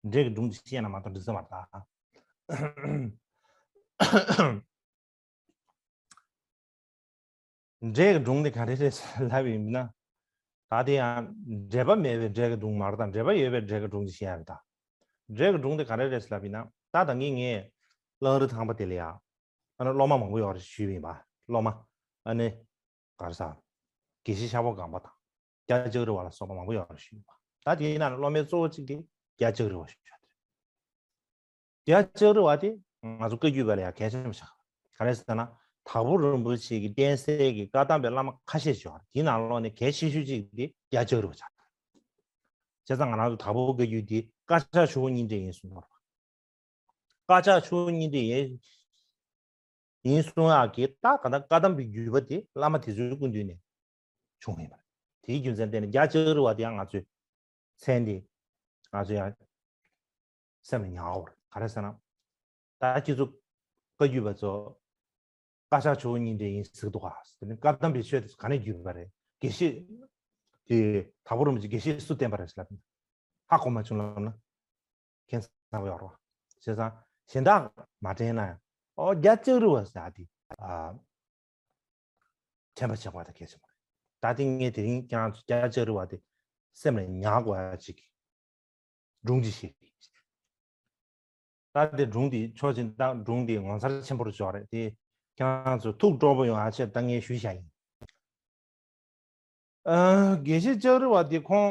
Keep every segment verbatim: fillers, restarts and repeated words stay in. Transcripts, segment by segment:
འབྲས་ཀྱི་སྒྲུང་དེ་ཤེས་ན་མ་གཏོགས་འགྲིག་ས་མ་རེད་ད། འབྲས་ཀྱི་སྒྲུང་དེ་ག་རེ་རེད་ལབ་ཡིན་ན། ད་དེ་ཡང་འབྲེལ་པ་མེད་པའི་འབྲས་ཀྱི་སྒྲུང་མ་རེད་ད། འབྲེལ་པ་ཡོད་པའི་འབྲས་ཀྱི་སྒྲུང་དེ་ཤེས་ཡ་རེད་ད། འབྲས་ཀྱི་སྒྲུང་དེ་ག་རེ་རེད་ལབ་ཡིན་ན། ད་ད་གིན་ངས་གླང་རི་ཐང་པ་དེ་ལ་ཡ། ཨ་ནི་སློབ་མ་མང་པོ་ཡོད་རེད་ཞུས་པ་ཡིན་པ། སློབ་མ། ཨ་ནི། ག་རེ་ཟ། དགེ་བཤེས་ཤ་བོ་སྒང་པ་དང་། རྒྱ་ལྕགས་རི་བ་ལ་སོགས་པ་མང་པོ་ཡོད་རེད་ཞུས་པ། ད་དེའི་ནང་ནས་སློབ་མའི་གཙོ་བོ་གཅིག་དེ་རྒྱ་ལྕགས་རི་བ་ཞུ་ཡ་དེ་རེད། རྒྱ་ལྕགས་རི་བ་དེ་ང་ཚོ་བཀའ་བརྒྱུད་པ་ལ་ཡང་གལ་ཆེན་པོ་ཆགས། ག་རེ་ཟེར་ན། དྭགས་པོ་རིན་པོ་ཆེ་གི་བསྟེན་སའི་གི་བཀའ་གདམས་པའི་བླ་མ་ཁ་ཤས་ཤིག་ཡོད་རེད། དེའི་ནང་ལོགས་ནས་གལ་ཆེ་ཤོས་གཅིག་དེ་རྒྱ་ལྕགས་རི་བ་ཆགས། བྱས་ཙང་ང་རང་ཚོ་དྭགས་པོ་བཀའ་བརྒྱུད་དེ་བཀའ་ཕྱག་ཆུ་བོ་གཉིས་འདྲེས་ཡིན་གསུངས་པ་རེད། བཀའ་ཕྱག་ཆུ་བོ་གཉིས་འདྲེས་ཡིན། ཡིན་གསུང་ཡག་གི་ད་ག་ད་བཀའ་གདམས་པའི་བརྒྱུད་པ་དེ་བླ་མ་དེ་ཚོའི་སྐུ་མདུན་ནས་བྱུང་ཡིན་པ་རེད། དེའི་རྒྱུ་མཚན་བརྟེན་ནས་རྒྱ་ལྕགས་རི་བ་དེ་ཡང་ང་ཚོའི་མཚན་དེ་ང་ཚོ་ཡང་སེམས་ལ་ཉར་དགོས་རེད། ག་རེ་ཟེར་ན། ད་ཁྱེད་ཚོ་བཀའ་བརྒྱུད་པ་ཚོ་བཀའ་ཕྱག་ཆུ་བོ་གཉིས་འདྲེས་ཡིན་ཟེར་གི་འདུག་ག། དེ་ནི་བཀའ་གདམས་པའི་ཆོས་དེ་ཚོ་ག་ནས་བརྒྱུད་པ་རེད། དགེ་བཤེས་དེ་དྭགས་པོ་རིན་པོ་ཆེ་དགེ་བཤེས་སུ་བསྟེན་པ་རེད་ཟེར་ལབ་ན། ཧ་གོ་མ་བྱུང་ལབ་ན། ཁྱད་མཚར་པོ་ཡོད་རེད་བ། བྱས་ཙང་གཞན་དག་མ་དྲན་ན་ཡང་། ཨོ་རྒྱ་ལྕགས་རི་བ་ཟེར་ཡ་དེ། ཨ། དྲན་པ་ཆགས་པ་དང་གལ་ཆེན་པོ་རེད། ད་དེ་ངས་དེ་རིང་ཁྱེད་རང་ཚོ་རྒྱ་ལྕགས་རི་བ་དེ་སེམས་ལ་ཉར་དགོས་ཡ་ཅིག་སྒྲུང་ཅིག་བཤད་གི་ཡིན། ད་དེ་སྒྲུང་དེ་ཆོག་ཅིག་ད་སྒྲུང་དེ་ངོ་མཚར་ཆེན་པོ་རུ་ཆགས་རེད་དེ། ཁྱེད་རང་ཚོ་ཐུགས་སྤྲོ་པོ་ཡོང་ཡ་ཆེད་ད་ངས་ཞུས་བཞག་ཡིན། ཨ། དགེ་བཤེས་ལྕགས་རི་བ་དེ་ཁོང་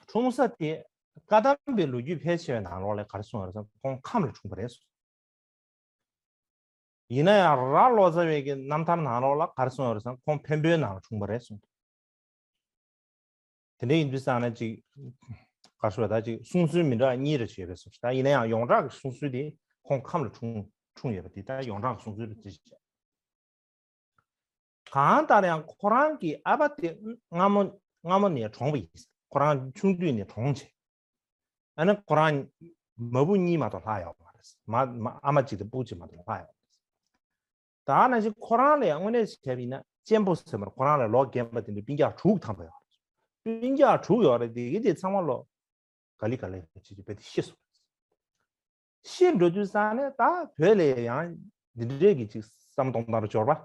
འཁྲུངས་ས་དེ་བཀའ་གདམས་པའི་ལོ་རྒྱུས་ཕལ་ཆེ་བའི་ནང་ལོགས་ལ་ག་རེ་གསུངས་ཡོད་རེད་ཟེར་ན། ཁོང་ཁམས་ལ་འཁྲུངས་པ་རེད་གསུངས། ཡིན་ན་ཡང་རྭ་ལོ་ཙཱ་བའི་གི་རྣམ་ཐར་ནང་ལོགས་ལ་ག་རེ་གསུངས་ཡོད་རེད་ཟེར་ན། ཁོང་འཕན་པོའི་ནང་ལ་འཁྲུངས་པ་རེད་གསུངས། དེ་འདྲ་ཡིན་དུས་ཙང་ནས་ཅིག་ག་རེ་ཞུ་བ། ད་ཅིག་གསུང་སྲོལ་མི་འདྲ་གཉིས་རེ་ཅིག་ཡོད་པའི་བཟོ་ཞིག་ད་ཡིན་ན་ཡང་ཡོངས་གྲགས་ཀྱི་གསུང་སྲོལ་དེ་ཁོང་ཁམས་ལ་འཁྲུངས་འཁྲུངས་ཡོད་པ་དེ་ད་ཡོངས་གྲགས་ཀྱི་གསུང་སྲོལ་རེད་ཅེས་བྱས། གང་ལྟར་ཡང་ཁོ་རང་གི་ཨ་ཕ་དེ་སྔ་མོ་སྔ་མོ་ནས་གྲོངས་པ་ཡིན། ཁོ་རང་ཆུང་དུས་ནས་གྲོངས་བྱས། ཨ་ནི་ཁོ་རང་མ་བུ་གཉིས་མ་གཏོགས་ལྷག་ཡོད་མ་རེད། མ་མ་ཨ་མ་གཅིག་དང་སྤུ་གུ་གཅིག་མ་གཏོགས་ལྷག་ཡོད་མ་རེད། ད་ནང་བཞིན་ཁོ་རང་ལ་ཡང་དངོས་གནས་བྱས་པ་ཡིན་ན་གཅེན་པོ་ཟེར་མ་རེད། ཁོ་རང་ལ་ལོ་རྒན་པ་དེ་འདྲ་སྤུན་ཀྱག་དྲུག་ཐམ་པ་ཡོད་རེད། སྤུན་ཀྱག་དྲུག་ཡོད་རེད། དེ་གི་དེ་ཚང་མ་ལོ་ག་ལེ་ག་ལེ་བྱེད་ཀྱི་བས་དེ་ཤི་སོང་། ཤི་འགྲོ་དུས་ཙང་ནས་ད་བོད་ལ་ཡང་འདི་འདྲའི་གི་ཅིག་བསམ་སྟོང་ལྟར་འབྱོར་བ།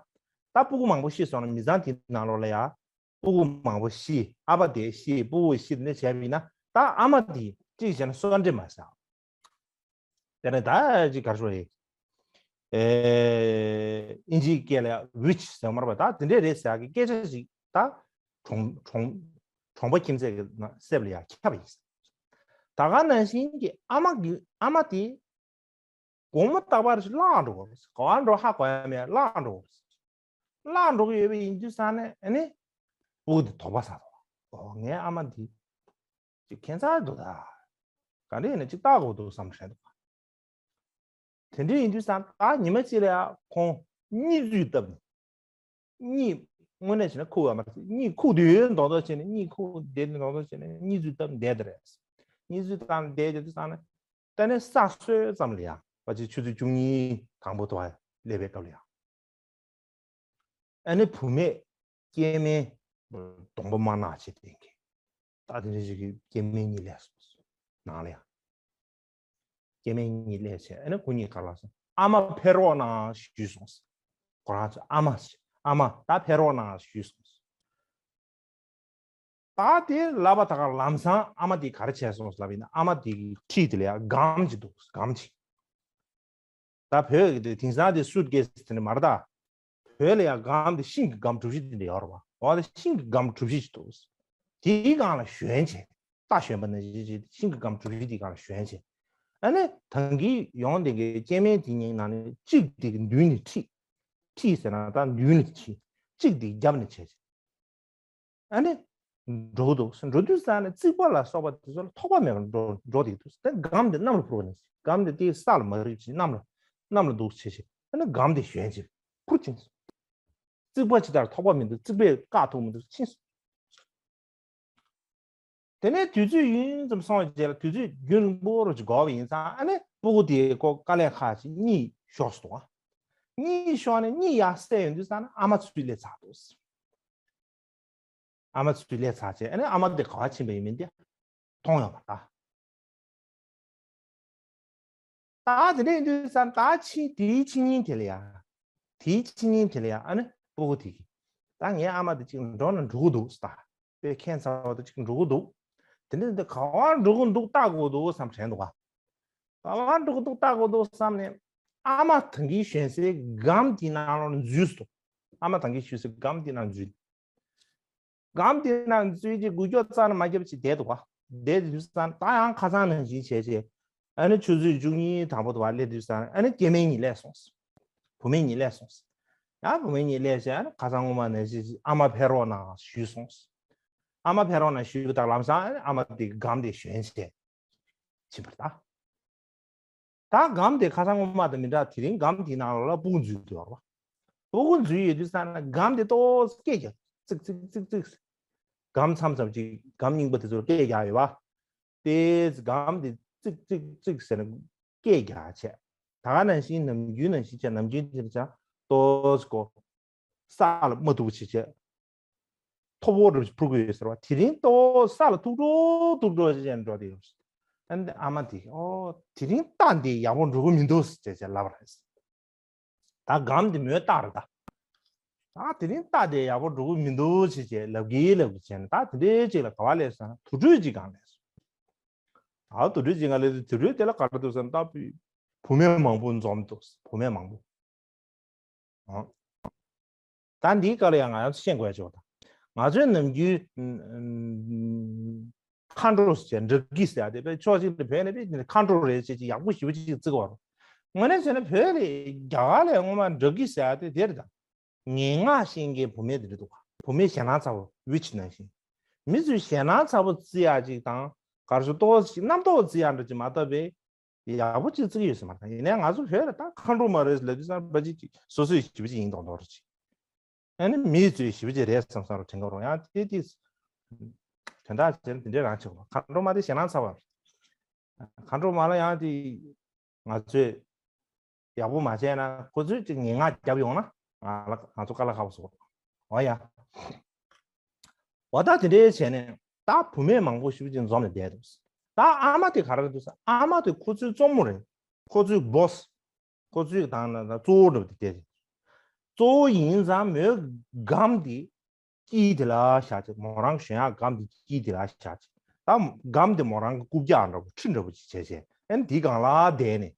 ད་སྤུ་གུ་མང་པོ་ཤི་སོང་ན་མི་ཚང་དེའི་ནང་ལོགས་ལ་ཡ། སྤུ་གུ་མང་པོ་ཤི། ཨ་ཕ་དེ་ཤི། སྤུ་གུ་ཤི་ནས་བྱས་པ་ཡིན་ན་ད་ཨ་མ་དེ་གཅིག་བྱས་ན་གསོན་བྲལ་མ་བྱས། དེ་ནས་ད་ཅིག་ག་རེ་ཞུ་དགོས་རེད། ཨེ། ཨིན་ཇིའི་སྐད་ལ་ཡ་ཝིཆ་ཟེར་བ་མ་རེད་པ། ད་དེ་འདྲས་རེད་ཟེར་ཡག་གི་སྐད་ཆ་ཞིག་ད་གྲོང་གྲོང་གྲོང་པ་ཁྱིམ་མཚེས་ཀྱི་ན་སེམས་ལ་ཡ་ཁྱབ་པ་ཡིན། ད་ག་ནང་བཞིན་གྱི་ཨ་མ་གི་ཨ་མ་དེ་དགོང་མོ་རྟག་པར་བརླག་འགྲོ་གི་རེད། ག་པར་འགྲོ་ཧ་གོ་ཡ་མེད། བརླག་འགྲོ་གི་རེད། བརླག་འགྲོ་གི་ཡོད་པ་ཡིན་དུས་ཙང་ནས་ཨ་ནི་སྤུ་གུ་དེ་དོགས་པ་ཟ་འདུག་ཨོ་ངའི་ཨ་མ་འདི་ཅིག་ཁྱད་མཚར་འདུག་ད། ག་འདྲ་ཡིན་ན་ཅིག་ལྟ་དགོས་འདུག་བསམ་བསྡད་འདུག་དེ་འདྲ་ཡིན་དུས་ཙང་ད་ཉི་མ་གཅིག་ལ་ཡ་ཁོང་གཉིད་བཙུད་བཏབ་ནས། གཉིད་དངོས་གནས་བྱས་ན་ཁུག་ཡོད་མ་རེད། གཉིད་ཁུག་དུས་མདོག་མདོག་བྱས་ནས། གཉིད་ཁུག་བསྡད་དུས་མདོག་མདོག་བྱས་ནས་གཉིད་བཙུད་བཏབ་བསྡད་དེ་རེད། གཉིད་བཙུད་བཏབ་བསྡད་དེ་དུས་ཙང་ནས་ད་ནི་ས་སྲོས་ཙམ་ལ་ཡ་ཕལ་ཆེར་ཆུ་ཚོད་བཅུ་གཉིས་དང་པོ་དུ་བ་སླེབས་པའི་སྐབས་ལ་ཡ། ཨ་ནི་བུད་མེད་སྐྱེ་དམན་གདོང་པ་དམར་ནག་བྱས་བསྡད་མཁན། ད་དེ་འདྲ་ཞིག་གི་སྐྱེ་དམན་གཉིས་སླེབས་སོང་། ནང་ལ་ཡ། སྐྱེ་དམན་གཉིས་སླེབས་བྱས་ཨ་ནི་ཁོ་གཉིས་ག་ལ་སོང་། ཨ་མ་ཕེབས་རོགས་གནང་ཞུས་སོང་། ཁོ་རང་ཚོ་ཨ་མ་ཨ་མ་ད་ཕེབས་རོགས་གནང་ཞུས་སོང་། ད་དེ་ལབ་པ་ད་ག་ལམ་སང་ཨ་མ་དེ་ག་རེ་བྱས་སོང་ལབ་ཡིན་ན། ཨ་མ་དེ་གི་འཁྲིས་དེ་ལ་ཡ་སྒམ་ཅིག་འདུག་སྒམ་ཅིག་ད་བོད་ཀྱི་དེ་དེང་སང་དེ་སུཊ་ཀེ་སི་དེ་འདྲ་མ་རེད་ད། བོད་ལ་ཡ་སྒམ་དེ་ཤིང་གི་སྒམ་གྲུ་བཞི་དེ་འདྲ་ཡོད་རེད་བ། འོ་དེ་ཤིང་གི་སྒམ་གྲུ་བཞི་ཅིག་འདུག་དེའི་སྒང་ལ་ཞོན་བྱས། རྟ་ཞོན་པ་ནང་བཞིན་བྱས་ཤིང་གི་སྒམ་གྲུ་བཞི་དེའི་སྒང་ལ་ཞོན་བྱས། ཨ་ནི་ད་གིན་ཡོང་དེ་གའི་སྐྱེ་དམན་དེ་གཉིས་ནང་ནས་གཅིག་དེ་གི་མདུན་ནས་ཁྲིད། ཁྲིད་ཟེར་ན་ད་མདུན་ནས་ཁྲིད། གཅིག་དེ་རྒྱབ་ནས་བྱས་བྱས། ཨ་ནི། འགྲོ་གི་འདུག་འགྲོ་དུས་ཙང་ནས་རྩིག་པ་ལ་སོགས་པ་དེ་ཚོ་ལ་ཐོགས་པ་མེད་པར་འགྲོ་འགྲོ་བསྡད་ཀྱི་འདུག་དེ་སྒམ་དེ་གནམ་ལ་འཕུར་བ་ནས་སྒམ་དེ་དེའི་ས་ལ་མ་རིག་ཅིག་གནམ་ལ་གནམ་ལ་འདུག་བྱས་བྱས་ཨ་ནི་སྒམ་དེ་ཞོན་བྱས་འཕུར་ཕྱིན་སོང་། རྩིག་པ་ཇི་ལྟར་ཐོགས་པ་མི་འདུག་རྩིག་པས་བཀག་ཐུབ་མི་འདུག་ཕྱིན་སོང་། དེ་ནས་དུས་ཚོད་ཡུན་ཙམ་སོང་བའི་རྗེས་ལ་དུས་ཚོད་རྒྱུན་རིང་པོ་རུ་ཅིག་འགོར་བ་ཡིན་ཙང་ཨ་ནི་སྤུ་གུ་དེ་ཁོ་དཀའ་ལས་ཁག་ཅིག་གཉིད་ཤོར་སོང་། གཉིད་ཤོར་ནས་གཉིད་ཡར་སད་ཡོང་དུས་ཙང་ནས་ཨ་མ་ཚུར་སླེབས་ཚར་འདུག་ཨ་མ་ཚུར་སླེབས་ཚར་བྱས་ཨ་ནི་ཨ་མ་དེ་ག་པར་ཕྱིན་པ་ཡིན་མིན་དེ་མཐོང་ཡོད་མ་རེད། ད་དེ་འདྲ་ཡིན་དུས་ཙང་ད་ཕྱི་དེའི་ཕྱི་ཉིན་དེ་ལ་ཡ། དེའི་ཕྱི་ཉིན་དེ་ལ་ཡ་ཨ་ནི་སྤུ་གུ་དེ་གིས། ད་ངའི་ཨ་མ་དེ་ཅིག་འགྲོ་ན་འགྲོ་གི་འདུག་ཟེར། ད་དཔེ་ཁྱད་མཚར་བ་དེ་ཅིག་འགྲོ་གི་འདུག་དེ་འདྲ་དེ་ག་བར་འགྲོ་གི་འདུག་ལྟ་དགོས་འདུག་བསམ་དྲན་འདུག་ག་ག་བར་འགྲོ་གི་འདུག་ལྟ་དགོས་འདུག་བསམ་ནས། ཨ་མ་ད་གིན་ཞོན་སའི་སྒམ་དེའི་ནང་ལོགས་ནས་འཛུལ་སོང་། ཨ་མ་ད་གིན་ཞོན་སའི་སྒམ་དེའི་ནང་འཛུལ། སྒམ་དེའི་ནང་འཛུལ་རྗེས་འགུལ་སྐྱོད་རྩ་ནས་མ་བརྒྱབ་ཅིག་བསྡད་འདུག་ག་བསྡད་དུས་ཙང་ད་ཡང་ཁ་སང་ནང་བཞིན་བྱས་རྗེས། ཨ་ནི་ཆུ་ཚོད་བཅུ་གཉིས་དང་པོ་དུ་བ་སླེབས་དུས་ཙང་ཨ་ནི་སྐྱེ་དམན་གཉིས་སླེབས་སོང་། བུད་མེད་གཉིས་སླེབས་སོང་། ཡང་བུད་མེད་གཉིས་སླེབས་རྗེས་ཨ་ནི་ཁ་སང་སྔོན་མ་ནང་བཞིན་ཨ་མ་ཕེབས་རོགས་གནང་ཞུས་སོང་། ཨ་མ་ཕེབས་རོགས་གནང་ཞུས་པ་དང་ལམ་སང་ཨ་ནི་ཨ་མ་དེ་སྒམ་དེ་ཞོན་བྱས་ཕྱིན་པ་རེད་ད། ད་སྒམ་དེ་ཁ་སང་སྔོན་མ་དང་མི་འདྲ། དེ་རིང་སྒམ་དེའི་ནང་ལ་སྤུ་གུ་འཛུལ་འདུག་ར། སྤུ་གུ་འཛུལ་ཡོད་དུས་ཙང་ན་སྒམ་དེ་ཏོག་ཙམ་སྐད་རྒྱག་ཙིག་ཙིག་ཙིག་ཙིག་སྒམ་མཚམས་མཚམས་ཅིག་སྒམ་རྙིང་པ་དེ་ཚོར་སྐད་རྒྱག་ཡོད་པ། དེ་སྒམ་དེ་ཙིག་ཙིག་ཙིག་ཟེར་ནས་སྐད་རྒྱག་བྱས། ད་ག་ནང་བཞིན་ནམ་རྒྱུན་ནང་བཞིན་བྱས། ནམ་རྒྱུན་དེ་ཚོ་ཏོག་ཙམ་ཀོ་ས་ལ་མ་ཐུག་པ་བྱས་བྱས། ཐོ་བོ་འདྲ་པོ་ཅིག་འཕུར་གྱི་ཡོད་ཟེར་བ། དེ་རིང་ཏོག་ཙམ་ས་ལ་ཐུག་འགྲོ་ཐུག་འགྲོ་བྱས་བྱས་འགྲོ་བསྡད་ཡོད་ཟེར། ཨ་ནི་ཨ་མ་དེས་ཨོ་དེ་རིང་རྟ་འདི་ཡག་པོ་འགྲོ་གི་མི་འདུག་ཟེར་བྱས་བྱས་ལབ་པ་རེད། ད་སྒམ་འདི་མོས་རྟ་རེད་ད། ད་དེ་རིང་རྟ་འདི་ཡག་པོ་འགྲོ་གི་མི་འདུག་ཟེར་བྱས་ལབ་ཀྱིན་ལབ་ཀྱིན་བྱས་ནས། ད་དེ་འདྲའི་ཅིག་ལ་ག་པར་སླེབས་སོང་ན་དུར་ཁྲོད་ཅིག་སྒང་སླེབས་སོང་། ད་དུར་ཁྲོད་ཅིག་སྒང་སླེབས་དུས་དུར་ཁྲོད་དེ་ལ་ག་རེ་འདུག་ཟེར་ན་ད་བུ་བུད་མེད་མང་པོ་འཛོམས་འདུག་བུད་མེད་མང་པོ། ཨ། ད་འདིའི་སྐོར་ལ་ཡང་ང་ཚོ་ཤེས་དགོས་ཡ་ཅིག་ཡོད་ད། ང་ཚོའི་ནམ་རྒྱུན་མཁའ་འགྲོ་ཟེར་བྱས་འདྲ་སྐྱིད་ཟེར་ཡ་དེ་དཔེ་ཕྱོགས་གཅིག་ལ་བོད་ནས་དཔེ་མཁའ་འགྲོ་རེད་ཅེས་ཅིག་ཡག་པོ་ཞེ་པོ་ཅིག་བརྩི་གི་ཡོད་རེད། དངོས་གནས་བྱས་ན་བོད་ལ་རྒྱ་གར་ལ་སྔོན་མ་འདྲ་སྐྱིད་ཟེར་ཡ་དེ་དེ་རེད་ད། ངན་སྔགས་ཤེས་མཁན་བུད་མེད་དེ་རེད་འདུག་བུད་མེད་ཞེད་སྣང་ཚ་པོ་ཝིཆ་ནང་བཞིན། མི་ཚོས་ཞེད་སྣང་ཚ་པོ་བརྩི་ཡ་ཅིག་དང་ག་རེ་ཟེར། ཏོག་ཙམ་རྣམ་རྟོག་བརྩི་ཡ་འདྲ་ཅིག་མ་གཏོགས་པའི་ཡག་པོ་ཅིག་བརྩི་གི་ཡོད་ས་མ་རེད། ཡིན་ནའི་ང་ཚོ་བོད་ལ་ད་མཁའ་འགྲོ་མ་རེད་ལབ་དུས་ཙང་ཕལ་ཆེར་ཅིག་སོ་སོས་ཞེ་པོ་ཅིག་ཡིན་མདོག་མདོག་རེད་ཅིག་ཨ་ནི་མིས་ཚོས་ཞེ་པོ་ཅིག་རེད་བསམ་བསམ་རུ་དྲན་གྱི་རེད། ཡང་དེ་དེ་དོན་དག་བྱས་ན་དེ་འདྲའི་རང་ཆགས་པ། མཁའ་འགྲོ་མ་དེ་ཞེད་སྣང་ཚ་པ་རེད། མཁའ་འགྲོ་མ་ལ་ཡང་དེ་ང་ཚོས་ཡག་པོ་མ་བྱས་ན་ཁོ་ཚོས་ཅིག་ངན་སྔགས་བརྒྱབ་ཡོང་ན་ང་ལ་ང་ཚོ་དཀའ་ལས་ཁག་པོ་བཟོ། འོ་ཡ། འོ་ད་དེ་འདྲའི་བྱས་ནས་ད་བུད་མེད་མང་པོ་ཞེ་པོ་ཅིག་འཛོམས་ནས་བསྡད་འདུག་ད་ཨ་མ་དེ་ག་རེ་འདུག་ཟེར། ཨ་མ་དེ་ཁོ་ཚོའི་གཙོ་མོ་རེད། ཁོ་ཚོའི་བྷོ་སི། ཁོ་ཚོའི་དང་ན་གཙོ་བོ་འདྲ་པོ་དེ་བསྡད་རེད། གཙོ་བོ་ཡིན་ཙང་མོའི་སྒམ་དེ་དཀྱིལ་དེ་ལ་བཞག་བྱས། མོ་རང་ཞོན་ཡག་སྒམ་དེ་དཀྱིལ་དེ་ལ་བཞག་བྱས། ད་སྒམ་དེ་མོ་རང་གི་རྐུབ་བཀྱག་འདྲ་པོ་ཁྲི་འདྲ་པོ་ཅིག་བྱས་བྱས། ཨ་ནི་དེའི་སྒང་ལ་བསྡད་ནས།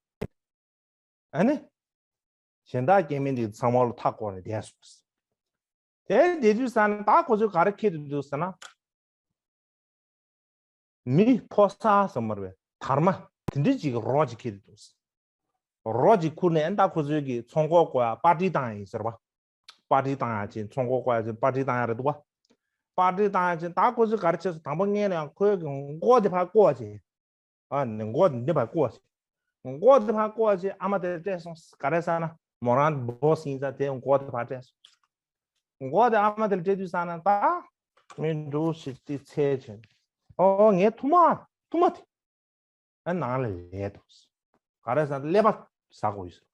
ཨ་ནི་གཞན་དག་སྐྱེ་དམན་དེ་ཚང་མ་ལ་མཐའ་བསྐོར་ནས་བསྡད་སོང་། དེ་བསྡད་དུས་ཙ་ན་ད་ཁོ་ཚོས་ག་རེ་འཁྱེར་དུ་འདུག་ཟེར་ན། མི་ཕོ་གསར་ཟེར་མ་རེད་པས། དར་མ་དེ་འདྲ་ཅིག་རོ་ཅིག་འཁྱེར་དུ་འདུག་རོ་ཅིག་ཁུར་ནས་ཨ་ནི་ད་ཁོ་ཚོའི་གི་ཚོང་ཁོག་བསྐོར་ཡ་པར་ཊི་བཏང་ཡ་ཡིན་ཟེར་བ། པར་ཊི་བཏང་ཡ་ཅིག་ཚོང་ཁོག་བསྐོར་ཡ་ཅིག་པར་ཊི་བཏང་ཡ་རེད་འདུག་བ། པར་ཊི་བཏང་ཡ་ཅིག་ད་ཁོ་ཚོས་ག་རེ་བྱས་སོང་། དང་པོ་སྔོན་ལ་ཡང་ཁོའི་གི་མགོ་དེ་ཕར་བསྐོར་བ་བྱས། ཨ་ནི་མགོ་དེ་འདི་ཕར་བསྐོར་བ་བྱས། མགོ་དེ་ཕར་བསྐོར་བ་བྱས། ཨ་མ་དེ་བསྐྲད་སོང་། ག་རེ་ཟེར་ན་མོ་རང་བྷོ་སི་ཡིན་ཙང་དེ་མགོ་དེ་ཕར་བསྐྲད་སོང་། མགོ་དེ་ཨ་མ་དེ་ལ་སྤྲད་དུས་ཙ་ན་ད་མི་འདྲ་ཞིག་དེ་འཚོལ་བྱས། ཨོ་ངའི་ཐུར་མ། ཐུར་མ་དེ། ཨ་ནང་ལ་སླེབས་འདུག་ག་རེ་ཟེར་ན་ཀླད་པ་ཟ་དགོས་ཡོད་ཟེར།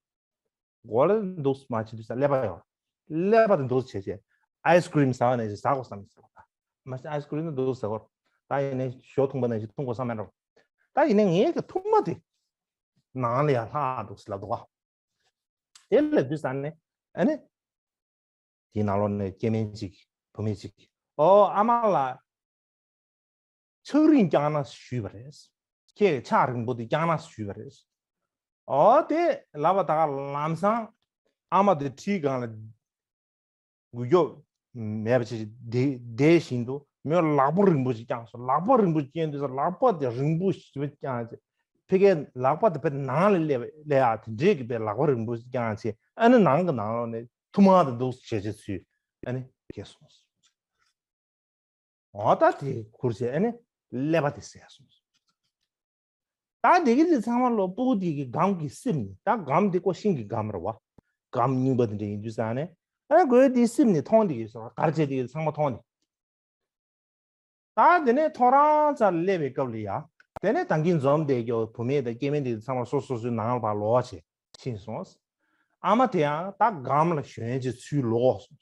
མགོ་ལ་འདུག་མ་བྱེད་དུས་ཙ་ཀླད་པ་ཡོད། ཀླད་པ་དེ་འདུག་བྱས་བྱས། ཨའི་སི་ཀི་རིམ་ཟ་བ་ནང་བཞིན་ཟ་དགོས་བསམ་ཟེར་བ། མ་གཞི་ཨའི་སི་ཀི་རིམ་དེ་འདུག་ཟ་དགོས། ད་ཡིན་ནའི་ཞོ་འཐུང་པ་ནང་བཞིན་འཐུང་དགོས་བསམ་མེད་འགྲོ། ད་ཡིན་ནའི་ངའི་གི་ཐུར་མ་དེ་ནང་ལ་ཡར་ལྷག་འདུག་ཟེར་ལབ་འདུག་ག་དེ་ལབ་དུས་ཙ་ནས་ཨ་ནི། དེའི་ནང་ལོགས་ནས་སྐྱེ་དམན་ཅིག་བུད་མེད་ཅིག་ཨོ་ཨ་མ་ལགས། ཕྱག་རིང་བརྐྱངས་ན་ཞུས་པ་རེད། ཁྱེད་ཕྱག་རིང་པོ་དེ་བརྐྱངས་ན་ཞུས་པ་རེད། ཨོ་དེ་ལབ་པ་ད་ག་ལམ་སང་ཨ་མ་དེ་ཁྲིའི་སྒང་ལ་འགུལ་སྐྱོད་མེད་པ་ཅིག་བསྡད་བཞིན་དུ་མོས་ལག་པ་རིང་པོ་ཞིག་བརྐྱངས་སོང་། ལག་པ་རིང་པོ་ཞིག་བརྐྱངས་དུས་ལག་པ་དེ་རིང་པོ་ཞིག་བརྐྱངས་བྱས། ཕ་གིའི་ལག་པ་དེ་དཔེ་ནང་ལ་སླེབས་སླེབས་ཡག་དེ་འདྲས་ཀྱི་དཔེ་ལག་པ་རིང་པོ་ཞིག་བརྐྱངས་བྱས། ཨ་ནི་ནང་གི་ནང་ལོགས་ནས་ཐུར་མ་དེ་འདུག་བྱས་བྱས་ཚུལ་ཨ་ནི་སྐྱེས་སོང་། འོ་ད་དེ་ཁུར་བྱས་ཨ་ནི་ཀླད་པ་དེ་བསད་སོང་། ད་དེ་གི་དེ་ཚང་མ་ལོ་སྤུ་གུ་དེ་གི་སྒམ་གྱི་སེམས་ནི། ད་སྒམ་དེ་ཀོ་ཤིང་གི་སྒམ་རེད་བ། སྒམ་རྙིང་པ་དེ་འདྲ་ཡིན་དུས་ཙང་ནས་ཨ་ནི་ཁོའི་དེ་སེམས་ནི་མཐོང་དེ་གི་སོང་། གར་བྱས་དེ་གི་ཚང་མ་མཐོང་དེ། ད་དེ་ནས་ཐོ་རངས་ཚར་སླེབས་པའི་སྐབས་ལ་ཡ། དེ་ནས་ད་གིན་འཛོམས་བསྡད་ཀྱོ་བུད་མེད་དང་སྐྱེ་དམན་དེ་ཚང་མ་སོ་སོ་སོའི་ནང་ལ་ཕར་ལོག་བྱས་ཕྱིན་སོང་། ཨ་མ་དེ་ཡང་ད་སྒམ་ལ་ཞོན་བྱས་ཚུར་ལོག་སོང་།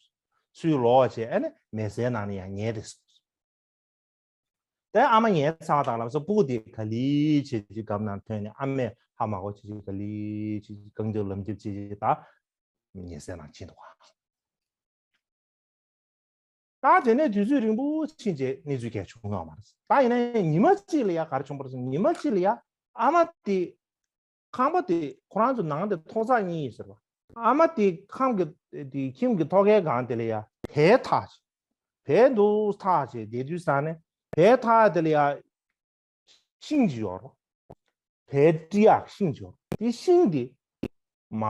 ཚུར་ལོག་བྱས་ཨ་ནི་མལ་སའི་ནང་ནས་ཡང་ཉལ་བསྡད་སོང་། དེ་ཨ་མ་ཉལ་ཚར་བ་དང་ལབ་སོ་སྤུ་གུ་དེ་ག་ལི་བྱེད་ཀྱི་སྒམ་ནང་ཐོན་ནས་ཨ་མས་ཧ་མ་གོ་བྱེད་ཀྱི་ག་ལི་བྱེད་ཀྱི་རྐང་རྒྱབ་ལམ་རྒྱབ་བྱེད་ཀྱི་ད་ཉལ་སའི་ནང་ཕྱིན་འདུག་ག་ད་དེ་ནས་དུས་ཚོད་རིང་པོ་ཕྱིན་རྗེས་གནས་ཚུལ་གང་བྱུང་ཡོད་མ་རེད། ད་ཡིན་ན་ཉི་མ་གཅིག་ལ་ཡ་ག་རེ་བྱུང་བ་རེད། ཉི་མ་གཅིག་ལ་ཡ་ཨ་མ་དེ་ཁང་པ་དེ་ཁོ་རང་ཚོ་ནང་དེ་ཐོག་བརྩེགས་གཉིས་ཡོད་ཟེར་བ། ཨ་མ་དེ་ཁང་གི་དེ་ཁྱིམ་གྱི་ཐོག་ཁའི་སྒང་དེ་ལ་ཡ་བལ་ཐག་བྱས། བལ་འདུག་ཐག་བྱས་བསྡད་དུས་ཙང་ནས་བལ་ཐག་དེ་ལ་ཡ་ཤིང་གཅིག་ཡོད་རེད། བལ་སྤྲི་ཡག་ཤིང་གཅིག་ཡོད་རེད། དེ་ཤིང་དེ་མ་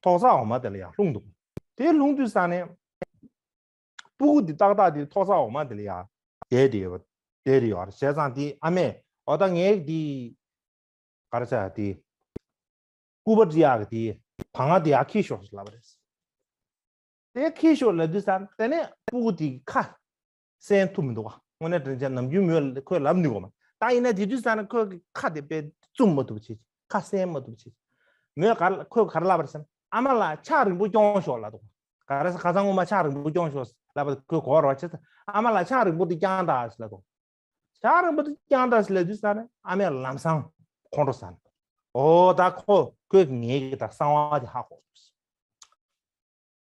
ཐོག་བརྩེགས་འོག་མ་དེ་ལ་ཡང་ལྷུང་འདུག་དེ་ལྷུང་དུས་ཙང་ནས་སྤུ་གུ་དེ་ཏག་ཏག་དེ་ཐོག་བརྩེགས་འོག་མ་དེ་ལ་ཡང་བསྡད་དེ་ཡོད་པ་བསྡད་དེ་ཡོད་རེད། བྱས་ཙང་དེ་ཨ་མས་འོ་ད་ངས་དེ་ག་རེ་ཟེར་དེ་སྐུད་པ་སྤྲི་ཡག་གི་དེ་བང་ང་དེ་ཡར་འཁྱེར་ཤོག་ལབ་པ་རེད། དེ་འཁྱེར་ཤོག་ལབ་དུས་ཙང་དེ་ནས་སྤུ་གུ་དེ་ཁ་གསན་ཐུབ་མི་འདུག་ག་དངོས་གནས་དྲིན་ཆེན་ནམ་རྒྱུན་མོས་ཁོས་ལབ་ནུས་གོ་མ། ད་ཡིན་ན་དེ་དུས་ཙང་ནས་ཁོས་ཁ་དེ་དཔེ་བཙུམ་མ་ཐུབ་བྱེད། ཁ་གསན་མ་ཐུབ་བྱེད། མོས་ག་ཁོས་ག་རེ་ལབ་པ་རེད་ཟེར་ན་ཨ་མ་ལགས་ཕྱག་རིང་པོ་རྐྱོང་ཤོག་ལབ་འདུག་ག་རེ་ཟེར་ཁ་སང་ངོ་མ་ཕྱག་རིང་པོ་རྐྱོང་ཤོག་ལབ་པ་ཁོས་གོ་བར་བ་བྱེད་ཙང་ཨ་མ་ལགས་ཕྱག་རིང་པོ་དེ་རྐྱང་དང་ལབ་འདུག་ཕྱག་རིང་པོ་དེ་རྐྱང་དང་ལབ་དུས་ཙང་ནས་ཨ་མས་ལམ་སང་ཁོང་ཁྲོ་ཟ་ནས་ཨོ་ད་ཁོ་ཁོས་ངེད་ཀྱི་ད་གསང་བ་དེ་ཧ་གོ།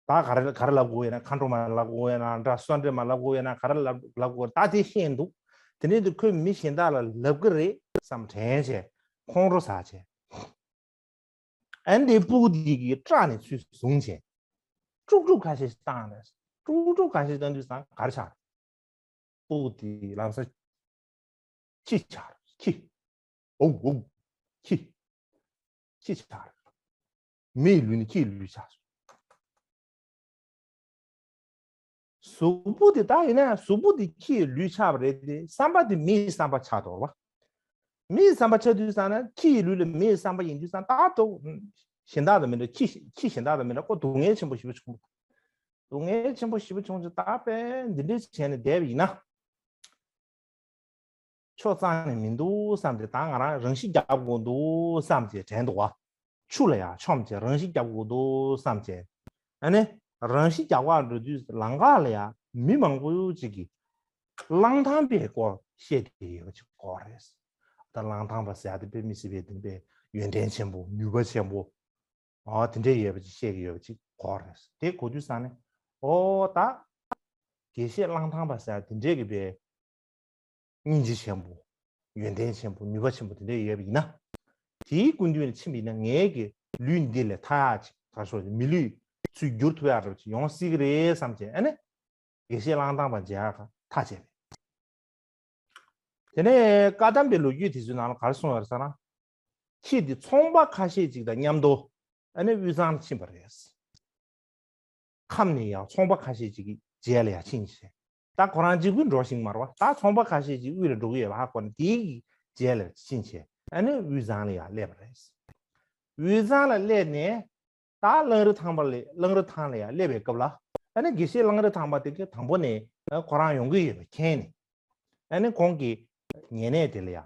ད་ག་རེ་ག་རེ་ལབ་དགོས་ཡོད་ན་མཁའ་འགྲོ་མ་ལབ་དགོས་ཡོད་ན་འདྲ་གསོལ་འདེབས་མ་ལབ་དགོས་ཡོད་ན་ག་རེ་ལབ་ལབ་དགོས་ད་དེ་ཤེས་འདུག་དེ་ནས་དེ་ཁོས་མི་གཞན་དག་ལ་ལབ་གི་རེད་བསམ་དྲན་བྱས་ཁོང་ཁྲོ་ཟ་བྱས། ཨ་ནི་དེ་སྤུ་གུ་དེ་གི་སྐྲ་ནས་ཚུར་བཟུང་བྱས། དཀྲུག་དཀྲུག་ཁ་ཤས་ཤིག་བཏང་རེད། དཀྲུག་དཀྲུག་ཁ་ཤས་བཏང་དུས་ཙང་ག་རེ་ཆགས་རེད། སྤུ་གུ་དེ་ལམ་སང་ཁྱི་ཆགས་རེད། ཁྱི། ཨོ་ཨོ། ཁྱི། ཁྱི་ཆགས་རེད། མིའི་ལུས་ནི་ཁྱིའི་ལུས་ཆགས་སོང་། གཟུགས་པོ་དེ་ད་ཡིན་ན་གཟུགས་པོ་དེ་ཁྱིའི་ལུས་ཆགས་པ་རེད་དེ་བསམ་པ་དེ་མིའི་བསམ་པ་ཆགས་འདུག་བ། མིའི་བསམ་པ་ཆགས་དུས་ཙང་ན་ཁྱི་ཡི་ལུས་ལ་མིའི་བསམ་པ་ཡིན་དུས་ཙང་ཏག་ཏག་གཞན་དག་དང་མི་འདྲ། ཁྱི་ཁྱི་གཞན་དག་དང་མི་འདྲ་ཁོ་སྡུག་བསྔལ་ཆེན་པོ་ཞེ་པོ་བྱུང་། སྡུག་བསྔལ་ཆེན་པོ་ཞེ་པོ་བྱུང་ཚེ་ད་དཔེ་འདི་འདྲ་བྱས་ནས་བསྡད་པ་ཡིན་ན། ཆོ་གཙང་ནས་མི་འདུག་བསམ་སྟེ་ད་ང་རང་རང་ཤི་རྒྱག་དགོས་འདུག་བསམ་བྱས་དྲན་འདུག་བ། ཆུ་ལ་ཡང་མཆོངས་བྱས་རང་ཤི་རྒྱག་དགོས་འདུག་བསམ་བྱས། ཨ་ནི་རང་ཤི་རྒྱག་པར་འགྲོ་དུས་ལམ་ཁ་ལ་ཡང་མི་མང་པོ་ཅིག་གིས་གླང་ཐང་པའི་སྐོར་བཤད་དེ་ཡོད་པ་ཅིག་གོ་རེད། ད་གླང་ཐང་པ་ཟེར་ཡ་དེ་དཔེ་མི་སྲིད་པའི་དེ་དཔེ་ཡོན་ཏན་ཆེན་པོ་ནུས་པ་ཆེན་པོ། ཨ་དེ་འདྲས་ཡོད་པ་ཅིག་བཤད་ཀྱི་ཡོད་པ་ཅིག་གོ་རེད། དེ་གོ་དུས་ཙང་ནས་ཨོ་ད་དགེ་བཤེས་གླང་ཐང་པ་ཟེར་ཡ་དེ་འདྲས་ཀྱི་དཔེ། སྙིང་རྗེ་ཆེན་པོ། ཡོན་ཏན་ཆེན་པོ། ནུས་པ་ཆེན་པོ་དེ་འདྲ་ཡོད་པ་ཡིན་ན། དེའི་སྐུ་མདུན་ལ་ཕྱིན་པ་ཡིན་ན་ངའི་གི་ལུས་འདི་ལས་ཐར་ཡག་ཅིག་ག་རེ་ཟེར་མི་ལུས་ཚུར་བསྒྱུར་ཐུབ་ཡག་འདྲ་པོ་ཅིག་ཡོང་སྲིད་ཀྱི་རེད་བསམ་བྱས་ཨ་ནི། དགེ་བཤེས་གླང་ཐང་པ་མཇལ་ཡག་ཐག་བཅད་པས། དེ་ནས་བཀའ་གདམས་པའི་ལོ་རྒྱུས་དེ་ཚོའི་ནང་ལ་ག་རེ་གསུངས་ཡོད་རེད་ཟེར་ན། ཁྱི་དེ་ཚོང་པ་ཁ་ཤས་ཅིག་དང་མཉམ་དུ་ཨ་ནི་དབུས་གཙང་ལ་ཕྱིན་པ་རེད། ཁམས་ནས་ཡང་ཚོང་པ་ཁ་ཤས་ཅིག་གི་རྗེས་ལ་ཡང་ཕྱིན་བྱས། ད་ཁོ་རང་གཅིག་པུ་འགྲོ་ཤེས་ཀྱི་མ་རེད་བ། ད་ཚོང་པ་ཁ་ཤས་ཅིག་དབུས་ལ་འགྲོ་གི་ཡོད་པ་ཧ་གོ་ནས་དེའི་གི་རྗེས་ལ་ཕྱིན་བྱས་ཨ་ནི་དབུས་གཙང་ལ་ཡང་སླེབས་པ་རེད། དབུས་གཙང་ལ་སླེབས་ནས་ད་གླང་རི་ཐང་པ་ལ་གླང་རི་ཐང་ལ་ཡང་སླེབས་པའི་སྐབས་ལ་ཨ་ནི་དགེ་བཤེས་གླང་རི་ཐང་པ་དེ་གི་དང་པོ་ནས་ཁོ་རང་ཡོང་གི་ཡོད་པ་མཁྱེན་ནས། ཨ་ནི་ཁོང་གིས་ཉེ་གནས་དེ་ལ་ཡ།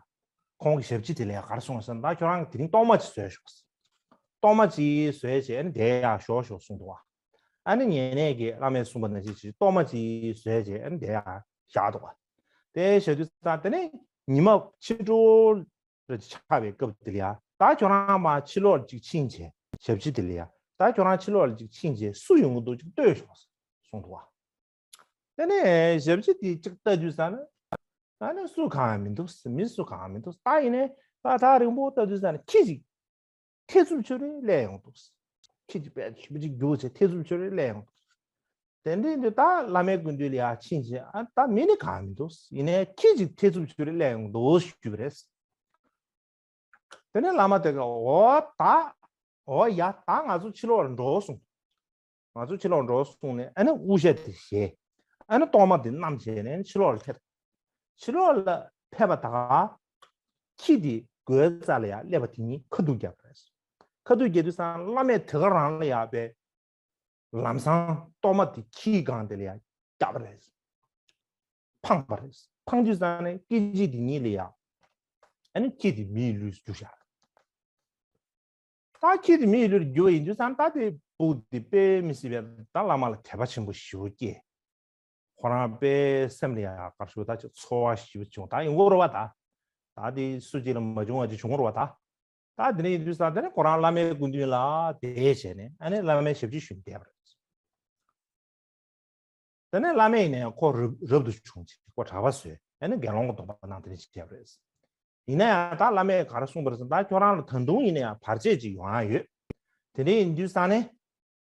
ཁོང་གི་ཞབས་ཕྱི་དེ་ལ་ཡ་ག་རེ་གསུངས་ཟེར་ན་ད་ཁྱོད་རང་གིས་དེ་རིང་གཏོར་མ་ཅིག་བཟོས་ཤོག་གཏོར་མ་ཅིག་བཟོས་བྱས་ཨ་ནི་དེ་ཡ་ཞོག་ཞོག་གསུངས་འདུག་བ། ཨ་ནི་ཉེ་གནས་ཀྱིས་བླ་མས་གསུངས་པ་ནང་བཞིན་ཅིག་གཏོར་མ་ཅིག་བཟོས་བྱས་ཨ་ནི་དེ་ཡ་བཞག་འདུག་བ། དེ་བཞག་དུས་ད་དེ་ནས་ཉི་མ་ཕྱི་དྲོ་རེ་ཆགས་པའི་སྐབས་དེ་ལ་ཡ་ད་ཁྱོད་རང་མར་ཕྱི་ལོགས་ལ་ཅིག་ཕྱིན་བྱས་ཞབས་ཕྱི་དེ་ལ་ཡ་ད་ཁྱོད་རང་ཕྱི་ལོགས་ལ་ཅིག་ཕྱིན་བྱས་སུ་ཡོང་གི་འདུག་ཅིག་ལྟོས་ཤོག་གསུངས་འདུག་བ། དེ་ནས་ཞབས་ཕྱི་དེ་གཅིག་ལྟ་དུས་ཙང་ན། ཨ་ནི་སུ་གང་ཡང་མི་འདུག་མི་སུ་གང་ཡང་མི་འདུག་ད་ཡིན་ནའི་ད་ཐག་རིང་པོ་ལྟ་དུས་ཙང་ན་ཁྱི་གཅིག་ཐེ་ཚོམ་ཆོད་རེ་སླེབས་ཡོང་འདུག་ཁྱི་གཅིག་དཔེ་ཞེ་པོ་ཅིག་རྒྱུག་བྱས་ཐེ་ཚོམ་ཆོད་རེ་སླེབས་ཡོང་འདུག་དེ་འདྲའི་འདི་ད་བླ་མའི་སྐུ་མདུན་ལ་ཡར་ཕྱིན་བྱས་ཨ་ད་མི་ནི་གང་ཡང་མི་འདུག་ཡིན་ནའི་ཁྱི་གཅིག་ཐེ་ཚོམ་ཆོད་རེ་སླེབས་ཡོང་འདུག་ཞུས་པ་རེད། དེ་ནས་བླ་མ་དེ་ག་འོ་ད། འོ་ཡ་ད་ང་ཚོ་ཕྱི་ལོགས་ལ་འགྲོ་གསུངས། ང་ཚོ་ཕྱི་ལོགས་འགྲོ་གསུངས་ནས་ཨ་ནི་དབུ་ཞྭ་དེ་བཞེས། ཨ་ནི་གཏོར་མ་དེ་བསྣམས་བྱས་ནས་ཕྱི་ལོགས་ལ་ཁྱེར། ཕྱི་ལོགས་ལ་ཕེབས་པ་ད་ག་ཁྱི་དེ་སྒོའི་རྩ་ལ་ཡ་སླེབས་པ་དེ་ཉིད་ཁ་ཐུག་བརྒྱབ་པ་རེད། ཁ་ཐུག་བརྒྱབ་དུས་ཙང་བླ་མས་དེ་ག་རང་ལ་ཡ་པའི་ལམ་སང་གཏོར་མ་དེ་ཁྱིའི་སྒང་དེ་ལ་ཡ་བརྒྱབ་པ་རེད། འཕངས་པ་རེད། འཕངས་དུས་ཙང་ནས་སྐད་ཅིག་དེ་ཉིད་ལ་ཡ། ཨ་ནི་ཁྱི་དེ་མིའི་ལུས་སུ་གྱུར་བཞག་ད་ཁྱི་དེ་མིའི་ལུས་ལ་གྱུར་བ་ཡིན་དུས་ཙང་ད་དེ་བུ་དེ་དཔེ་མི་སྲིད་པའི་ད་བླ་མ་ལ་དད་པ་ཆེན་པོ་ཞེ་པོ་སྐྱེས། ཁོ་རང་དཔེ་སེམས་ལ་ཡ་གར་ཞུ་ད་ཅིག་ཚོར་བ་ཞིག་བྱུང་ད་ཡིན་གོ་ར་བ་ད། ད་དེ་སུ་གཅིག་ལ་མ་བྱུང་བ་ཅིག་བྱུང་གོ་ར་བ་ད། ད་དེ་ནས་ཡིན་དུས་ས་དེ་ནས་ཁོ་རང་བླ་མའི་སྐུ་མདུན་ལ་དེ་བྱས་ནས་ཨ་ནི་བླ་མའི་ཞབས་ཕྱི་ཞུས་ནས་བསྡད་པ་རེད། དེ་ནས་བླ་མས་ཡིན་ནའི་ཁོ་རབ་རབ་ཏུ་བྱུང་ཅིག་ཁོ་གྲྭ་པ་བཟོས་ཨ་ནི་དགེ་སློང་གི་སྡོམ་པ་གནང་དེ་འདྲ་ཅིག་བྱས་པ་རེད། ཡིན་ན་ཡང་ད་བླ་མས་ག་རེ་གསུངས་པ་རེད་ཟེར་ན་ད་ཁྱོད་རང་ལ་ད་དུང་ཡིན་ན་ཡང་བར་ཆད་ཅིག་ཡོང་ཡ་ཡོད། དེ་འདྲ་ཡིན་དུས་ས་ནས་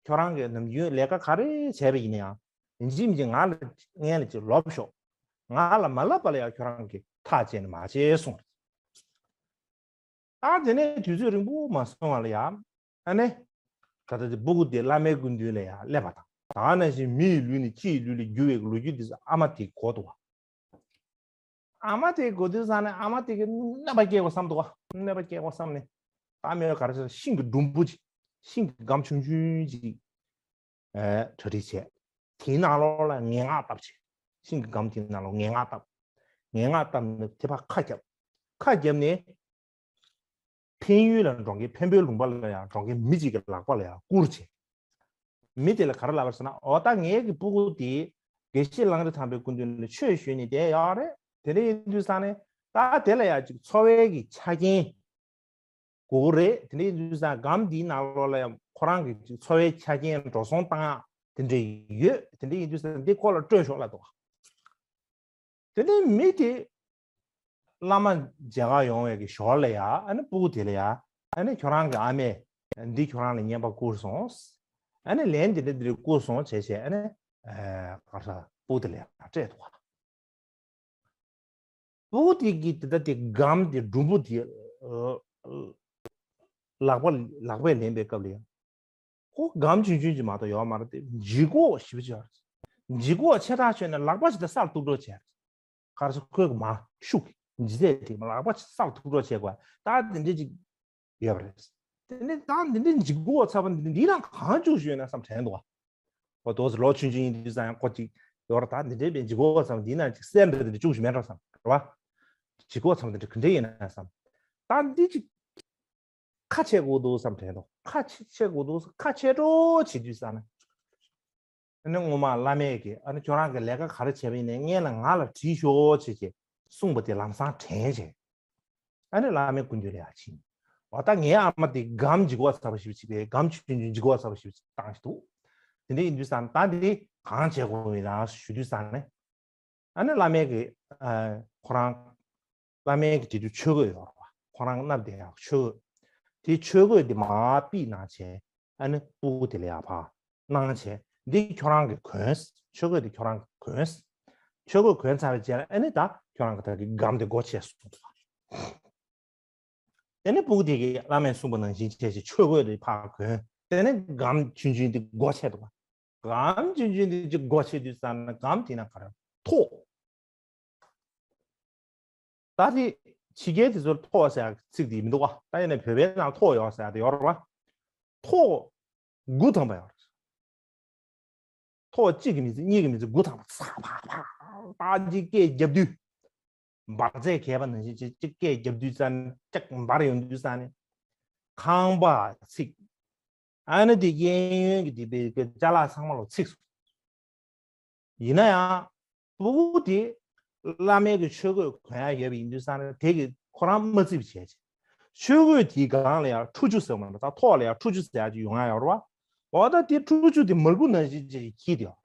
ཁྱོད་རང་གིས་ནམ་རྒྱུན་ལས་ཀ་ག་རེ་བྱས་པ་ཡིན་ན་ཡང་ཡིན་གཅིག་མིན་གཅིག་ང་ལ་སྔན་ལ་ཅིག་ལབ་ཤོག་ང་ལ་མ་ལབ་པ་ལ་ཡང་ཁྱོད་རང་གིས་ཐག་བཅད་ནས་མ་བྱེད་གསུངས་རེད། ཨ་དེ་ནས་དུས་ཚོད་རིང་པོ་མ་སོང་བ་ལ་ཡ། ཨ་ནི། ད་ལྟ་དེ་སྤུ་གུ་དེ་བླ་མའི་སྐུ་མདུན་ལ་ཡ་སླེབས་པ་དང་། ད་ནང་བཞིན་མི་ཡི་ལུས་ནས་ཁྱི་ཡི་ལུས་ལ་བསྒྱུར་བའི་ལོ་རྒྱུས་དེ་ཚོ་ཨ་མ་དེ་གོ་འདུག་བ། ཨ་མ་དེ་གོ་དུས་ཙང་ནས་ཨ་མ་དེ་གི་གནོད་པ་སྐྱེལ་དགོས་བསམ་འདུག་བ། གནོད་པ་སྐྱེལ་དགོས་བསམ་ནས། ད་མེད་པ་ག་རེ་ཟེར་ཤིང་གི་སྒྲོམ་བུ་ཅིག་ཤིང་གི་སྒམ་ཆུང་ཆུང་ཅིག་ཨེ་གྲ་སྒྲིག་བྱས། དེའི་ནང་ལོགས་ལ་ངན་སྔགས་བཏབ་བྱས། ཤིང་གི་སྒམ་དེའི་ནང་ལོགས་ངན་སྔགས་བཏབ། ངན་སྔགས་བཏབ་ནས་དེ་ཕར་ཁ་བརྒྱབ། ཁ་བརྒྱབ་ནས། འཕན་ཡུལ་ལ་འགྲོ་མཁན་འཕན་པོའི་ལུང་པ་ལ་ཡང་འགྲོ་མཁན་མི་གཅིག་གི་ལག་པ་ལ་ཡང་བསྐུར་བྱས། མི་དེ་ལ་ག་རེ་ལབ་པ་རེད་ཟེར་ན་འོ་ད་ངའི་གི་སྤུ་གུ་དེ་དགེ་བཤེས་ལང་ཀྲི་ཐང་པའི་སྐུ་མདུན་ལ་ཆོས་ཞུས་ནས་བསྡད་ཡོད་རེད། དེ་འདྲ་ཡིན་དུས་ཙང་ནས་ད་དེ་ལ་ཡང་ཅིག་འཚོ་བའི་གི་ཆ་རྐྱེན། དགོས་ཀྱི་རེད། དེ་འདྲ་ཡིན་དུས་ཙང་སྒམ་འདིའི་ནང་ལོགས་ལ་ཡང་ཁོ་རང་གི་ཅིག་འཚོ་བའི་ཆ་རྐྱེན་འགྲོ་སོང་བཏང་ཡག་དེ་འདྲ་ཡོད། དེ་འདྲ་ཡིན་དུས་ཙང་འདི་ཁོ་ལ་སྤྲོད་ཤོག་ལབ་འདུག་དེ་ནས་མི་དེ་བླ་མ་མཇལ་ཁ་ཡོང་བའི་གི་ཞོར་ལ་ཡ་ཨ་ནི་སྤུ་གུ་དེ་ལ་ཡ་ཨ་ནི་ཁྱོད་རང་གི་ཨ་མས་འདི་ཁྱོད་རང་ལ་རྔན་པ་བསྐུར་སོང་། ཨ་ནི་ལན་འདི་འདྲ་འདི་འདྲ་བསྐུར་སོང་བྱས་བྱས་ཨ་ནི་ག་རེ་ཟ་སྤུ་གུ་དེ་ལ་ཡ་སྤྲད་འདུག་བ། སྤུ་གུ་དེ་གིས་དེ་ལྟ་དེ་སྒམ་དེ་སྒྲོམ་བུ་དེ་ལག་པ་ལག་པས་ལེན་པའི་སྐབས་ལ་ཡང་ཁོ་སྒམ་ཆུང་ཆུང་ཅིག་མ་གཏོགས་ཡོད་མ་རེད་དེ་ལྗིད་ཁོག་ཞེ་པོ་ཅིག་ཡོད་རེད། ལྗིད་ཁོག་ཆེ་དྲགས་ཆོད་ན་ལག་པ་ཅིག་ད་སར་ཐུག་འགྲོ་བྱས་རེད། ག་རེ་ཟེར་ཁོས་མ་ཤུགས་ལྗིད་ཚད་དེ་ལག་པ་ཅིག་སར་ཐུག་འགྲོ་བྱས་དགོས་ད་དེ་འདྲ་ཅིག་ཡོད་པ་རེད། དེ་ནས་ད་འདི་འདྲའི་ལྗིད་ཁོག་ཚ་པོ་འདི་འདི་རང་གང་བཅུག་ཞུས་ན་བསམ་དྲན་འདུག་བ། ཁོ་དོ་ཚོ་ལོ་ཆུང་ཆུང་ཡིན་དུས་ཙང་ཡང་ཁོ་ཅིག་ཡོད་ར་ད་འདི་འདྲའི་བའི་ལྗིད་ཁོག་ཚ་པོ་འདི་ན་ཅིག་གསེར་འདྲ་འདི་འདྲ་བཅུག་ཞུ་མེད་འགྲོ་བསམ་རེད་བ། ལྗིད་ཁོག་ཚ་པོ་འདི་འདྲ་ག་འདྲ་ཡིན་ན་བསམ། ད་འདི་ཅིག་ཁ་ཕྱེ་དགོས་འདུག་བསམ་དྲན་འདུག་ཁ་ཕྱེ་ཕྱེ་དགོས་འདུག་ཁ་ཕྱེ་འགྲོ་བྱེད་དུས་ཙང་ན། ཨ་ནི་སྔོན་མ་བླ་མས་ཀྱིས་ཨ་ནི་ཁྱོད་རང་གིས་ལས་ཀ་ག་རེ་བྱས་པ་ཡིན་ནའི་སྔོན་ལ་ང་ལ་དྲིས་ཤོག་ཅེས་ཀྱིས་གསུངས་པ་དེ་ལམ་སང་དྲན་བྱས། ཨ་ནི་བླ་མའི་སྐུ་མདུན་ལ་ཡར་ཕྱིན། འོ་ད་ངའི་ཨ་མ་དེ་སྒམ་ལྗིད་ཁོག་ཚ་པོ་ཞེ་པོ་ཅིག་པས་སྒམ་ཆུང་ཆུང་ལྗིད་ཁོག་ཚ་པོ་ཞེ་པོ་ཅིག་བཏང་ཞིག་འདུག་དེ་འདྲ་ཡིན་དུས་ཙང་ད་འདི་གང་བྱེད་དགོས་ཡིན་ན་ཞུ་དུས་ཙང་ནས། ཨ་ནི་བླ་མས་ཀྱི་ཁོ་རང་བླ་མས་ཀྱི་དེ་དུས་ཆོས་གོས་ཡོད་རེད་བ། ཁོ་རང་མནབས་བསྡད་ཡག་ཆོས་གོས། དེ་ཆོས་གོས་དེ་མར་ཕུད་གནང་བྱས། ཨ་ནི་སྤུ་གུ་དེ་ལ་ཡར་ཕར་གནང་བྱས། འདི་ཁྱོད་རང་གིས་གོན། ཆོས་གོས་འདི་ཁྱོད་རང་གིས་གོན། ཆོས་གོས་གོན་ཚར་བའི་རྗེས་ལ་ཨ་ནི་ད་ཁྱོད་རང་གིས་ད་གི་སྒམ་དེ་སྒོ་ཕྱེ་གསུངས་སོང་། དེ་ནས་སྤུ་གུ་དེ་གིས་བླ་མས་གསུངས་པ་ནང་བཞིན་བྱས་བྱས་ཆོས་གོས་དེ་ཕར་གོན། དེ་ནས་སྒམ་ཆུང་ཆུང་དེ་སྒོ་ཕྱེ་འདུག་བ། སྒམ་ཆུང་ཆུང་དེ་ཅིག་སྒོ་ཕྱེ་དུས་ཙམ་ན་སྒམ་དེ་ན་ག་རེ་ཐོག་ད་དེ་ཕྱི་རྒྱལ་དེ་ཚོར་ཐོག་ཟེར་ཡག་ཚིག་དེ་མི་འདུག་བ། ད་ཡིན་ནའི་བོད་པའི་ནང་ཐོག་ཡོད་ཟེར་ཡག་དེ་ཡོད་རེད་བ། ཐོག་དགུ་ཐམ་པ་ཡོད་རེད། ཐོག་གཅིག་གི་མི་ཚེ་གཉིས་ཀྱི་མི་ཚེ་དགུ་ཐམ་པ་ཚ་བ་བ་ད་ཅིག་སྐད་རྒྱབ་དུས། འབར་རྫས་གས་པ་ནང་བཞིན་ཅིག་ཅིག་སྐད་རྒྱབ་དུས་ཙམ་ཅིག་འབར་ཡོང་དུས་ཙམ་ནས། ཁང་པ་ཚིག་ཨ་ནི་དེ་གཡས་གཡོན་གྱི་དེ་པའི་ཅ་ལག་ཚང་མ་ལ་ཚིག་སོང་། ཡིན་ན་ཡང་། སྤུ་གུ་དེ་བླ་མའི་གི་ཆོས་གོས་གོན་ཡ་ཡོད་པ་ཡིན་དུས་ཙང་ནས་དེ་གི་ཁོ་རང་མ་བརྩིས་པ་བྱས་ཅིག་ཆོས་གོས་དེའི་སྒང་ལ་ཡང་ཁྲུ་ཆུ་ཟེར་བ་མ་གཏོགས་ཐོག་ལ་ཡང་ཁྲུ་ཆུ་ཟེར་ཡ་ཅིག་ཡོང་ཡ་ཡོད་རེད་བ། འོ་ད་དེ་ཁྲུ་ཆུ་དེ་མར་ཁུ་ནང་བཞིན་ཅིག་འཁྱིལ་དེ་ཡོད།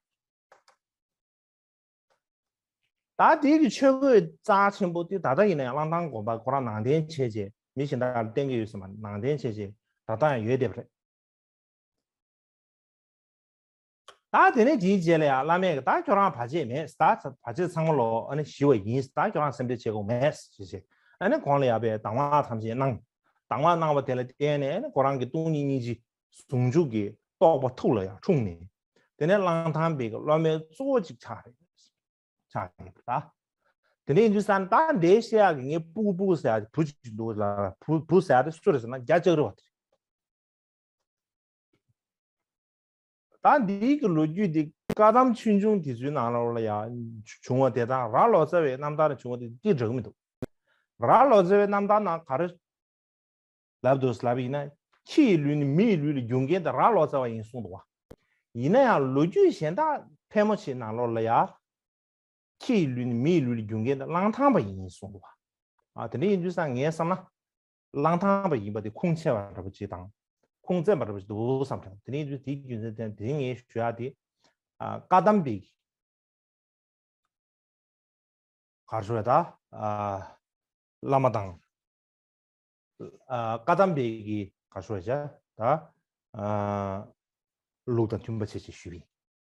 ད་དེ་གི་ཆོས་གོས་རྩ་ཆེན་པོ་དེ་ད་ལྟ་ཡིན་ན་ཡང་གླང་ཐང་དགོན་པ་ཁོ་རང་ནང་རྟེན་བྱས་རྗེས་མི་གཞན་དག་ལ་བསྟན་གྱི་ཡོད་ཟེར་མ་ནང་རྟེན་བྱས་རྗེས་ད་ལྟ་ཡང་ཡོད་བསྡད་པ་རེད། ད་དེ་ནས་དེའི་རྗེས་ལ་ཡང་བླ་མས་ད་ཁྱོད་རང་བར་ཆད་མེད་ད་བར་ཆད་ཚང་མ་ལོ་ཨ་ནི་ཞི་བ་ཡིན་ད་ཁྱོད་རང་སེམས་ཁྲལ་བྱེད་དགོས་མེད་ཞེས་བྱས་ཨ་ནི་གོང་ལ་ཡར་བའི་གདམས་ངག་ཐམས་ཅད་གནང་། གདམས་ངག་གནང་བ་དེ་ལ་བརྟེན་ནས་ཨ་ནི་ཁོ་རང་གི་སྟོང་ཉིད་སྙིང་རྗེ་ཟུང་འཇུག་གི་རྟོགས་པ་ཐུགས་ལ་ཡང་འཁྲུངས་ནས། དེ་ནས་གླང་ཐང་པའི་སློབ་མའི་གཙོ་བོ་ཅིག་ཆགས་རེད། ཆགས་ཡོད་པ་ད། དེ་ནས་ཡིན་དུས་ཙང་ད་འདས་ཤེས་ཡག་གི་ངའི་སྤུ་གུ་སྤུ་གུ་ཟེར་ཡག་བུ་ཅིག་འདུག་ལ་བུ་བུ་ཟེར་ཡག་དེ་སུ་རེད་ཟེར་ན་རྒྱ་ལྕགས་རི་བ་དེ་རེད། ད་འདིའི་གི་ལོ་རྒྱུས་འདི་བཀའ་གདམས་ཆོས་འབྱུང་དེ་ཚོའི་ནང་ལོགས་ལ་ཡང་བྱུང་བ་དེ་དང་རྭ་ལོ་ཙཱ་བའི་རྣམ་ཐར་བྱུང་བ་དེ་ཏི་འདྲ་གི་མི་འདུག་རྭ་ལོ་ཙཱ་བའི་རྣམ་ཐར་ནང་ག་རེ་ལབ་འདུག་ལབ་ཡིན་ན། ཁྱི་ཡི་ལུས་ནི་མི་ཡི་ལུས་ལ་བསྒྱུར་མཁན་དེ་རྭ་ལོ་ཙཱ་བ་ཡིན་གསུངས་འདུག་བ། ཡིན་ན་ཡང་ལོ་རྒྱུས་གཞན་དག་ཕལ་མོ་ཆེའི་ནང་ལོགས་ལ་ཡང་ ཁྱི་ཡི་ལུས་ནི་མི་ཡི་ལུས་ལ་རྒྱུ་འགལ་ཏེ་གླང་ཐང་པ་ཡིན་གསུངས་འདུག་བ། ཨ་དེ་འདྲ་ཡིན་དུས་ཙང་ངས་བསམ་ན་གླང་ཐང་པ་ཡིན་པ་དེ་ཁུངས་ཆེ་བ་འདྲ་པོ་ཅིག་དང་ཁུངས་བཙན་པ་འདྲ་པོ་ཅིག་འདུག་བསམ་བྱུང་། དེ་འདྲ་ཡིན་དུས་དེའི་རྒྱུ་མཚན་བརྟེན་དེ་ངས་ཞུ་ཡག་དེ་ཨ་བཀའ་གདམས་པའི་ག་རེ་ཞུ་བ་ད་ཨ་བླ་མ་དང་ཨ་བཀའ་གདམས་པའི་གི་ག་རེ་ཞུ་བ་བྱ་ད་ཨ་ལུགས་དང་མཐུན་པ་བྱེད་ཅེས་ཞུས་པ་ཡིན།